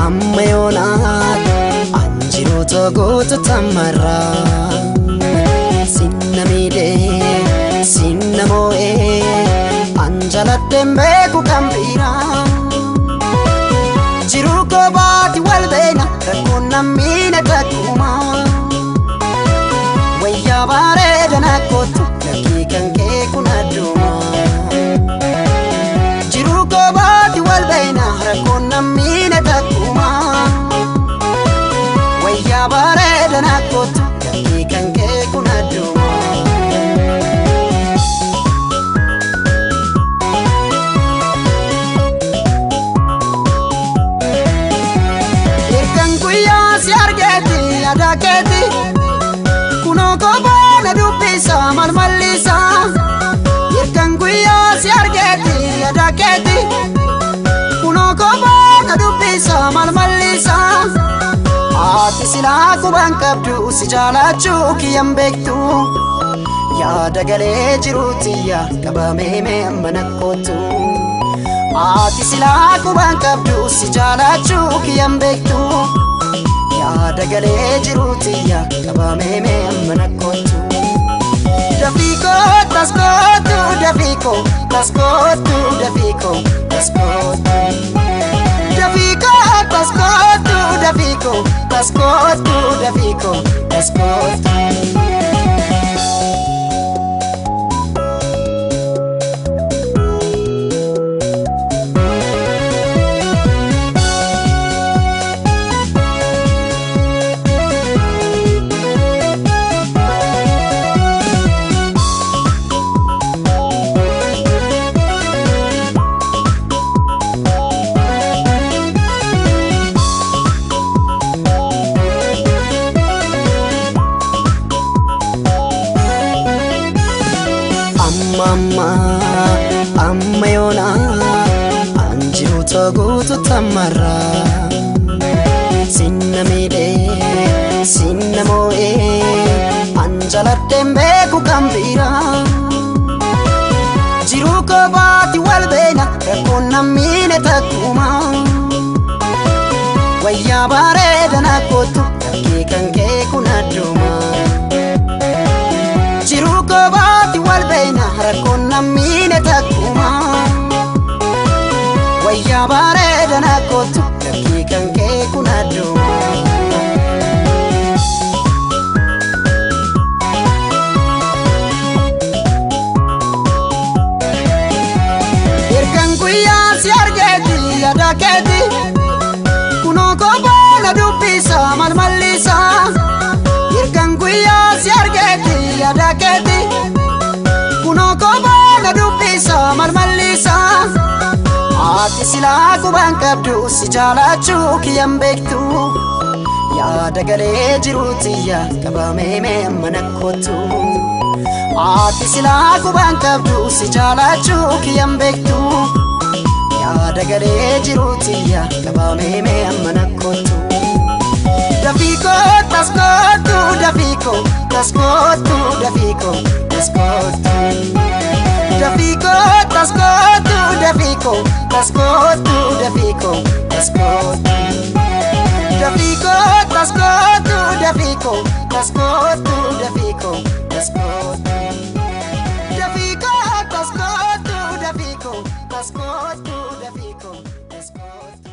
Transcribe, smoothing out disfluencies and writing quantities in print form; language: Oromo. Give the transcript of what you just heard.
Amma yoonaa anjiroota goota tamarraa sinna miidhee sinna moo'ee anjaladheen beeku kan biraa jiruu koo baati wal beena rakkoon nammiina takkuma wayyaa bareeda nakkootu lakkii kan kee kun adduma jiruu koo baati wal beena rakkoon nammiina takkuma wayyaa bareeda nakkootu lakkii kan kee kun adduma. Si argeeti yaada keeti kunoo kophaa na dubbisa malmallisa hirkan guyyaa si argeeti yaada keeti kunoo kophaa na dubbisa malmallisa haati silaa qubaan qabdu si jaalachuu kiyyan beektu yaada galee jiruutiyya qabamee mee amma nakkootu haati silaa qubaan qabdu si jaalachuu kiyyan beektu. Yaada galee jiruutiyya qabamee mee amma nakkootu. Dafiikoo taskootu dafiikoo taskootu dafiikoo taskootu. Dafiikoo taskootu dafiikoo taskootu dafiikoo taskootu. Amma amma yoonaa anjiroota goota tamarraa sinna miidhee sinna moo'ee anjaladheen beeku kan biraa jiruu koo baati wal beena rakkoon nammiine takkuma wayyaa bareeda nakkootu lakkii kan kee kun adduma. Jiruu koo baati wal beena rakkoon nammiine takkuma wayyaa bareeda nakkootu lakkii kan kee kun adduma. Hirkan guyyaa si argeeti yaada keeti kunoo kophaa na dubbisa malmallisa hirkan guyyaa si argeeti yaada keeti kunoo kophaa na dubbisa malmallisa haati silaa qubaan qabdu si jaalachuu kiyyan beektu yaada galee jiruutiyya qabamee mee amma nakkootu haati silaa qubaan qabdu si jaalachuu kiyyan beektu yaada galee jiruutiyya qabamee mee amma nakkootu. Dafiikoo taskootu dafiikoo taskootu dafiikoo taskootu. Dafiikoo taskootu dafiikoo taskootu dafiikoo taskootu. Dafiikoo taskootu dafiikoo taskootu dafiikoo taskootu. Dafiikoo taskootu dafiikoo taskootu dafiikoo taskootu.